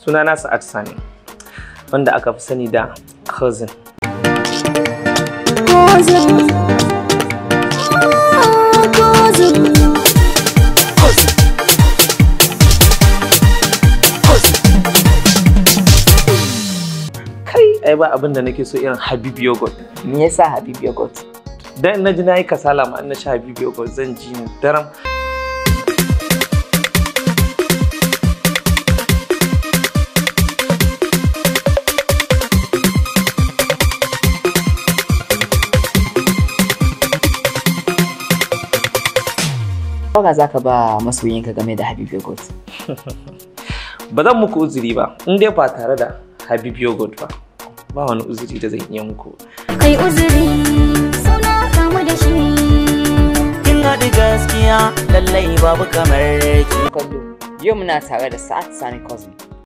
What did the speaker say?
Sunana Sa'ad Sani, wanda aka fi sani da Cousin. Cousin. Cousin. Kai, ai ba abin da nake so irin Habib Yogurt. Me yasa Habib Yogurt? Dan na ji nayi kasala ma in na sha Habib Yogurt zan ji ni daram. Shawara za ka ba masoyinka game da Habib Yogurt? Ba zan muku uzuri ba, in dai ba tare da Habib Yogurt ba. Ba wani uzuri da zan iya muku. Kai uzuri, suna kamu da shi. Kin haɗu gaskiya, lallai babu kamar ki. Kallo, yau muna tare da Sa'ad Sani Cousin.